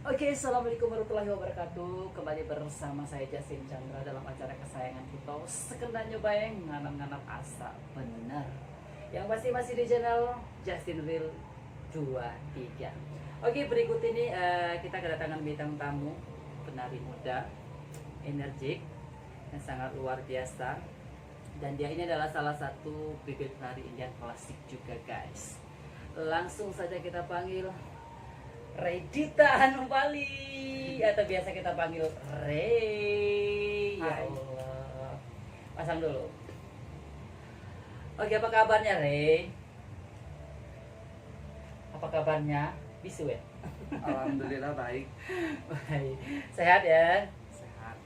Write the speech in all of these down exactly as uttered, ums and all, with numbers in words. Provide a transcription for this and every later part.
Oke, assalamualaikum warahmatullahi wabarakatuh. Kembali bersama saya Justin Chandra dalam acara kesayangan kita, Sekendak Nyobae, Nganat-nganat Asak Bener. Yang pasti masih di channel Justin Real dua tiga. Oke, berikut ini, eh, kita kedatangan bintang tamu, penari muda, energik, yang sangat luar biasa. Dan dia ini adalah salah satu bibit penari Indian klasik juga, guys. Langsung saja kita panggil Redita Anubali, atau biasa kita panggil Rey. Ya Allah. Pasang dulu. Oke, apa kabarnya, Rey? Apa kabarnya? Bisu ya? Alhamdulillah, baik. Baik. Sehat ya? Sehat.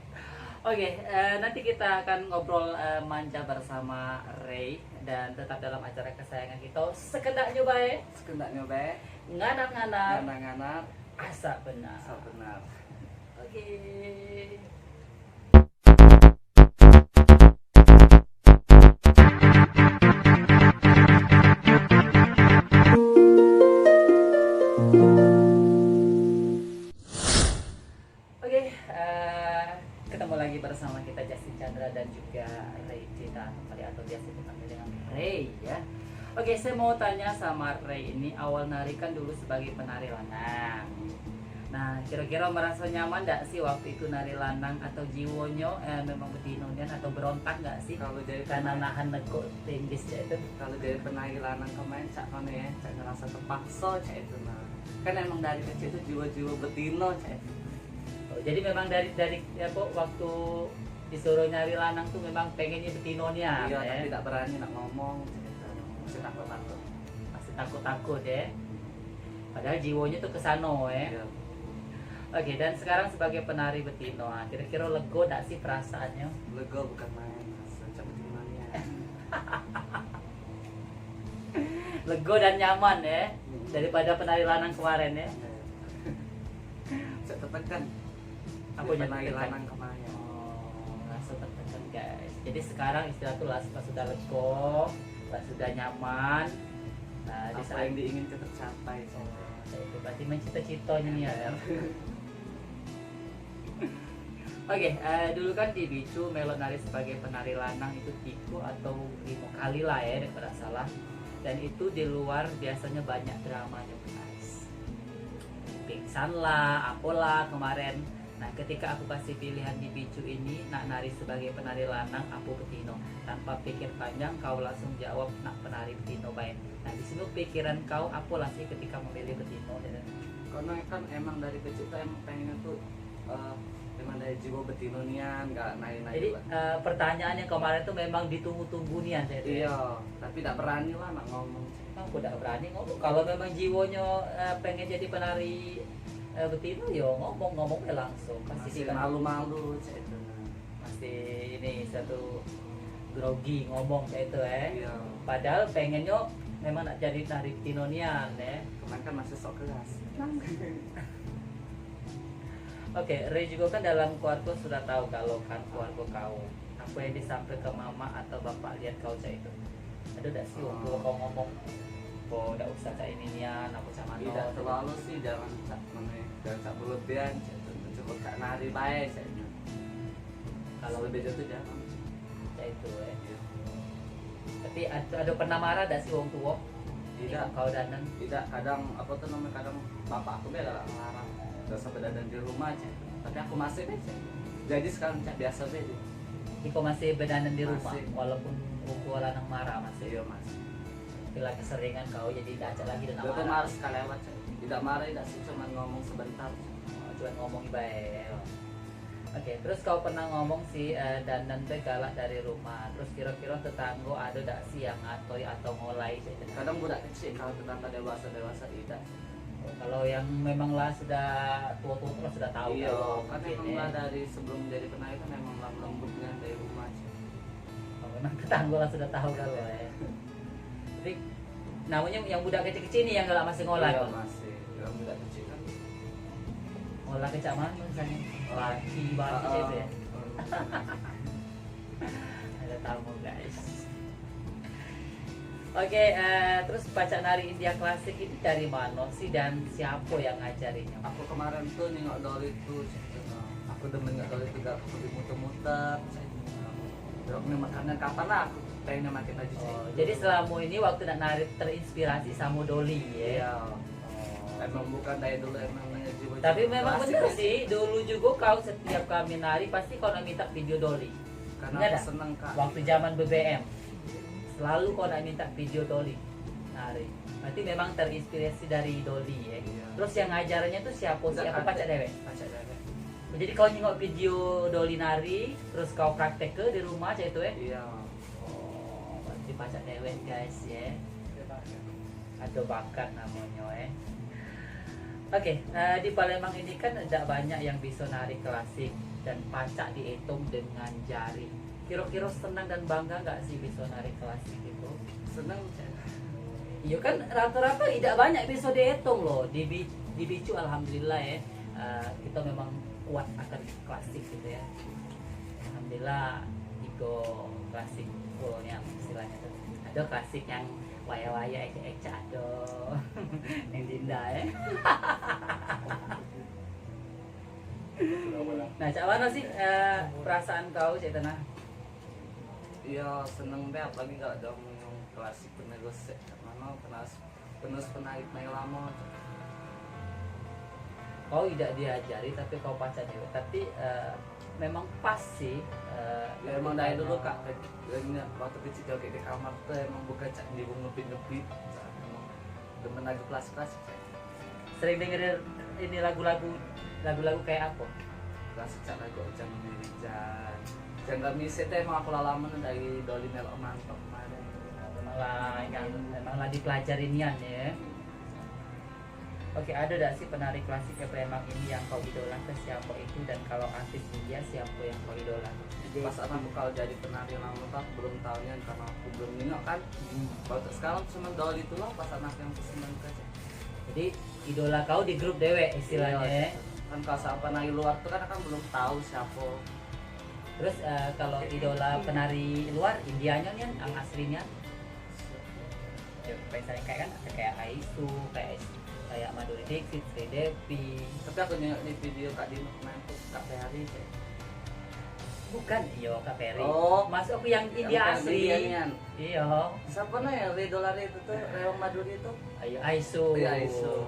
Oke, eh, nanti kita akan ngobrol, eh, manja bersama Rey dan tetap dalam acara kesayangan kita, Sekendak Nyobae. Sekendak Nyobae. Nganat-nganat. Nganat-nganat. Asak benar. Asak benar. Oke. Oke, eh, ketemu lagi bersama kita, Justin Chandra dan juga Rey Cita kembali, atau biasa dipanggil dengan Rey, ya. Oke, saya mau tanya sama Rey ini, awal nari kan dulu sebagai penari lanang. Nah, kira-kira merasa nyaman ndak sih waktu itu nari lanang, atau jiwonyo, eh, memang betino nian, atau berontak nggak sih? Kalau jadi karena penari, nahan negok tinggis cak itu. Kalau jadi penari lanang kemarin cak mana ya, cak ngerasa terpaksa cak itu nah. Kan emang dari kecil tuh jiwa-jiwa betino cak itu. Oh, jadi memang dari, dari apa, waktu disuruh nyari lanang tuh memang pengennya betino nian, iya, ya? Tapi tak berani nak ngomong, masih takut-takut. Masih takut-takut ya. Padahal jiwanya tuh ke sano ya. Iya. Oke, dan sekarang sebagai penari betino, ah, kira-kira lego dak sih perasaannya? Lego bukan main, rasa cak betino nian. Lego dan nyaman ya, hmm, daripada penari lanang kemarin ya. Iya. Cak tertekan. Apa yang penari lanang kemarin? Oh, rasa tertekan, guys. Jadi sekarang istilah tuh lah, lah sudah lego, lah sudah nyaman. Nah, di apa saat yang diinginkan tercapai. Oh, itu berarti mencita-cita ini ya. Ember. Oke, eh, dulu kan di Bicu melok nari sebagai penari lanang itu tigo atau limo kali lah ya, nek dak salah. Dan itu di luar biasanya banyak dramanya, guys. Pingsan lah, apolah kemarin. Nah, ketika aku kasih pilihan di Bicu ini, nak nari sebagai penari lanang apo betino, tanpa pikir panjang, kau langsung jawab nak penari betino bae. Nah, di sini pikiran kau apolah sih ketika memilih betino, ya? Karena kan emang dari kecil tuh emang pengen tuh, eh, emang dari jiwa betino nian, gak nari-nari. Jadi, lah, eh, pertanyaan yang kemarin tuh memang ditunggu-tunggu nian, ya? Iya, tapi dak berani lah nak ngomong. Aku dak berani ngomong. Kalau memang jiwonyo, eh, pengen jadi penari, eh, betino, yo ngomong, ngomong ya langsung. Pasti masih kan malu-malu cak itu. Masih ini, satu grogi ngomong cak itu, eh. Iya. Padahal pengennya memang nak jadi penari betino nian, eh. Cuman kan masih sok keras. Oke, Rey juga kan dalam keluarga sudah tahu kalau kan keluarga kau. Apa yang disampaikan mama atau bapak lihat kau cak itu? Ada dak sih wong tua kau ngomong, "Oh, dak usah cak ini nian, aku cak mano." Tidak terlalu sih, jangan cak mano, jangan cak berlebihan, cak itu. Cukup cak nari bae cak itu. Kalau lebih itu jangan. Cak itu, eh. Iya. Tapi ad-, ada pernah marah dak sih wong tua? Tidak. Kau danan? Tidak, kadang apa tuh namanya, kadang bapak aku be galak ngelarang. Dak usah bedanan di rumah cak. Tapi aku masih be cak. Jadi sekarang cak biasa be. Iko masih bedanan di rumah, masih, walaupun wong tua lanang marah masih? Iya, masih. Tapi lah keseringan kau jadi dak cak lagi dan marah. Marah sekali lewat cak. Tidak marah, tidak sih, cuman ngomong sebentar. Oh, cuman ngomong bae. Oke, terus kau pernah ngomong sih, eh, danan be galak dari rumah. Terus kira-kira tetanggo ada dak sih yang ngatoi atau ngolai cak itu? Kadang budak kecil, kalau tetangga dewasa-dewasa tidak. Oh, kalau yang memang lah sudah tua-tua tuh lah sudah tahu. Iya, kalau kan mungkin memang ya, lah dari sebelum jadi penari kan memang lah lembutnya dari rumah cak. Oh, memang tetanggo lah sudah tahu kalau ya. Tapi namanya yang budak kecil-kecil ni yang galak masih ngolai. Iya, masih. Yang budak kecil kan. Ngolai ke cak mano misalnya? Oh. Baki, baki, ah, cak itu ya? Ada tamu, guys. Oke, eh, terus pacak nari India klasik ini dari mano sih dan siapo yang ngajarinyo? Aku kemaren tu nengok Dolly tu, aku demen nengok Dolly tu, gak aku muter-muter. Terus ini makanan kapan lah aku pengen makin laju. Oh, jadi selamo ini waktu nak nari terinspirasi samo Dolly, ye? Iyo. Emang bukan dari dulu emang jiwa. Tapi memang bener sih, dulu jugo kau setiap kami nari pasti kau nak minta video Dolly. Karena aku seneng, Kak. Waktu zaman B B M. Selalu kau nak minta video Dolly nari. Berarti memang terinspirasi dari Dolly, ya. Iya. Terus yang ngajarannya tuh siapa sih? Apa pacak dewek? Pacak dewek. Jadi kau nyengok video Dolly nari, terus kau praktek ke di rumah cak itu, ya? Iya. Oh, berarti pacak dewek, guys, ya. Ado bakat namonyo, eh. Oke, eh, di Palembang ini kan dak banyak yang biso nari klasik dan pacak diitung dengan jari. Kiro-kiro senang dan bangga nggak sih biso nari klasik itu? Senang, Cak. Iyo kan, rata-rata idak banyak biso diitung loh. Di, Bi- di Bicu, alhamdulillah, ya. Eh, kita memang kuat akan klasik gitu, ya. Alhamdulillah, iko klasik fullnya istilahnya tuh. Ada klasik yang wayah-wayah, ecek-ecek, ada yang Dinda, ya. Nah, cak mano sih, eh, perasaan kau, cak itu nah? Iyo, seneng be, apalagi kalo ado yang klasik penerus, cak mano, penerus, penerus penari penari lamo. Kau idak diajari, tapi kau pacak dewek. Tapi, eh, memang pas sih, eh, Ya emang dari dulu, Kak, dari waktu kecil joget di kamar tuh emang bukan cak niru ngebeat-ngebeat. Emang demen lagu klasik-klasik. Sering denger ini lagu-lagu, lagu-lagu kayak apa? Klasik, cak, lagu Ojang Dirijan. Janggal Misek tuh emang aku lalaman dari Dolly Melok Mantap kemarin. Malah yang memang lah dipelajari nian, ya. Oke, ada dak sih penari klasik ke Palembang ini yang kau idola ke siapa itu, dan kalau artis India siapa yang kau idola? Pas anak aku kalau jadi penari lama tuh aku belum tahu nian karena aku belum nengok kan. Hmm. Kalau sekarang cuma Dolly itu lah pas anak yang aku seneng ke. Jadi idola kau di grup dewek istilahnya. Iya, ya? Kan kalau sama penari luar tuh kan kan belum tahu siapa. Terus, eh, kalau idola penari luar, Indianya nian, yang aslinya? Ya, misalnya kayak kan, kayak Aisu, kayak kayak Madhuri Dixit, Sri Devi. Tapi aku nengok di video Kak Dino kemarin tuh, Kak Ferry, kayak. Bukan, iyo, Kak Ferry. Oh. Masuk aku yang India asli. Iyo. Siapa nih yang idola itu tuh, Rewang Madhuri itu? Ayo, Aisu. Iya, Aisu.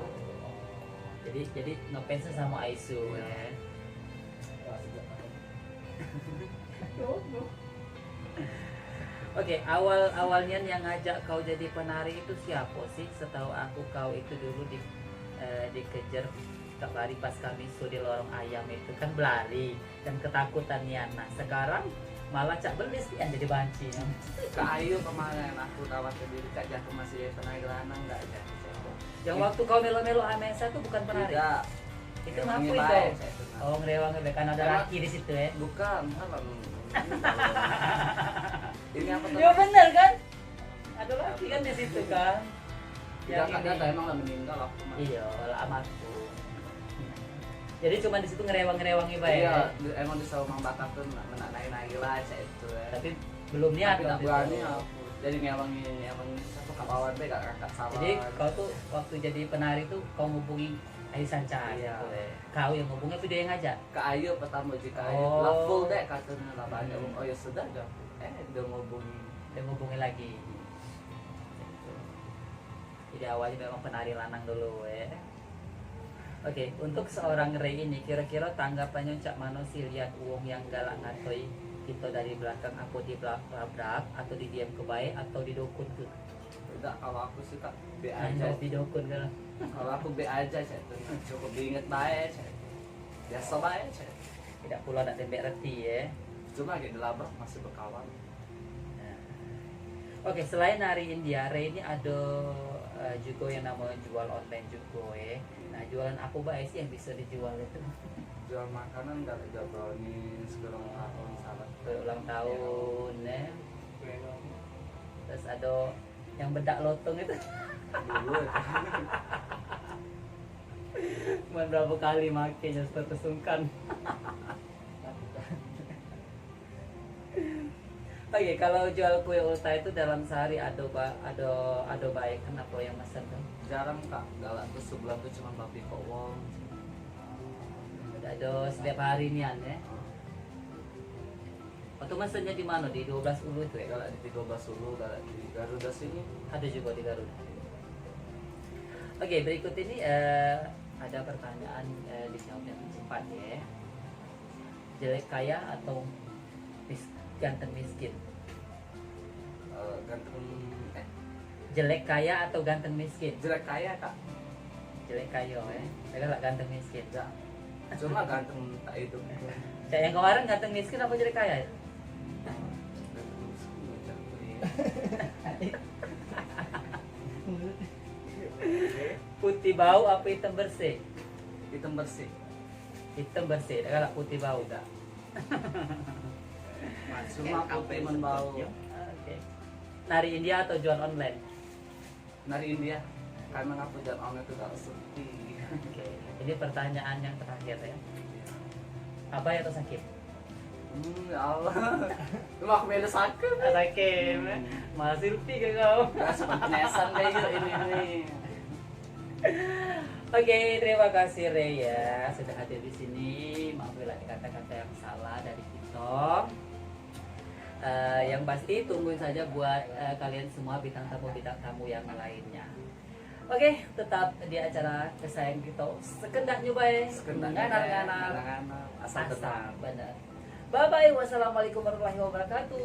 Jadi jadi ngefans sama Aisu, ya. Oke, awal awalnya yang ngajak kau jadi penari itu siapa sih? Setahu aku kau itu dulu di eh, dikejar Kak Bari pas kami su di lorong ayam itu kan belari dan ketakutan nian. Nah, sekarang malah cak belis nian jadi banci. Kak Ayu kemarin aku rawat sendiri, Kak Jaku masih penari lanang, nggak jadi. Yang waktu kau melo-melo Amesa tuh bukan penari? Tidak. Itu ngapain kau? Oh, ngerewang be, karena ada laki di situ, ya? Bukan, apa? Ini apa? Ya bener kan? Ada laki kan di situ kan? Tidak, ada, emang lah meninggal waktu mah. Iya, lah amatku. Jadi cuma di situ ngerewang-ngerewangi bae. Iya, emang disuruh Mang Bakar tuh nak nak naik naik lah cak itu. Tapi belum niat. Tapi tak berani aku. Jadi ngewangi ngewangi siapa kawan deh gak angkat salam. Jadi kau tuh waktu jadi penari tuh kau ngubungi Ayu Sanca iya. Gitu deh. Kau yang ngubungi apa dia yang ngajak? Kak Ayu pertama juga Kak Ayu. Oh. Lah full deh katanya lah banyak. Hmm. Oh ya sudah dah. Eh dia ngubungi. Dia ngubungi lagi. Jadi awalnya memang penari lanang dulu ya. Oke, untuk seorang Ray ini kira-kira tanggapannyo cak mano sih liat wong yang galak ngatoi kito dari belakang, apo di belak- labrak atau di diam ke bae atau di dokun ke? Dak, kalau aku sih kak be aja. Hanya di dokun ke? Kalau aku be aja cak tu, cukup diinget bae cak tu, biaso bae cak tu. Tidak pulo nak tembek reti ye. Cuma lagi dilabrak masih bekawan. Oke, selain nari India, Ray ini ado eh, jugo yang namo jual online jugo ye. Nah, jualan apo bae sih yang biso dijual itu? Jual makanan, gak ada brownies, gerong tahun, salad. Kue ulang tahun ye. Terus ado yang bedak lotong itu. Dulu itu. Cuman berapa kali makenya setelah tersungkan. Oke, kalau jual kue ulta itu dalam sehari ado ba-, ado, ado bae kan apo yang mesen tu? Jarang, Kak. Galak tu sebulan tu cuma bapikok wong. Ado setiap hari nian, ya? Waktu mesennya di mana? Di dua belas Ulu itu, ya? Galak di dua belas Ulu, galak di Garuda sini. Ada juga di Garuda. Oke, berikut ini, eh, ada pertanyaan, eh, dijawab dengan cepat, ya. Jelek kaya atau mis-, ganteng miskin? Eh, ganteng, eh. Jelek kaya atau ganteng miskin? Jelek kaya, Kak. Jelek kaya, eh. Dak galak ganteng miskin. Dak. Cuma ganteng tak itu. Cak yang kemarin ganteng miskin apa jelek kaya? Ganteng miskin, ganteng miskin. Putih bau apa hitam bersih? Hitam bersih. Hitam bersih, dak galak putih bau. Dak. Cuma putih men bau. Oke. Nari India atau jual online? Nari India. Karena ngapo jual online tu dak sepi. Oke. Ini pertanyaan yang terakhir, ya. Abai atau Sakim? Hmm, ya Allah. Lu aku bela Sakim. Ah, Sakim, ya. Hmm. Masih rupi ke kau? Dak, seperti Nesan kayak ini nih. Oke, terima kasih Rey ya sudah hadir di sini. Maaf bila ada kata-kata yang salah dari kita. Eh, yang pasti tungguin saja buat, eh, kalian semua bintang tamu-bintang tamu yang lainnya. Oke, tetap di acara kesayangan kita, Sekendak Nyobai. Sekendak Nyobai, Nganal-nganal. Nganal-nganal. Asal Asal, benar. Benar. Bye bye. Wassalamualaikum warahmatullahi wabarakatuh.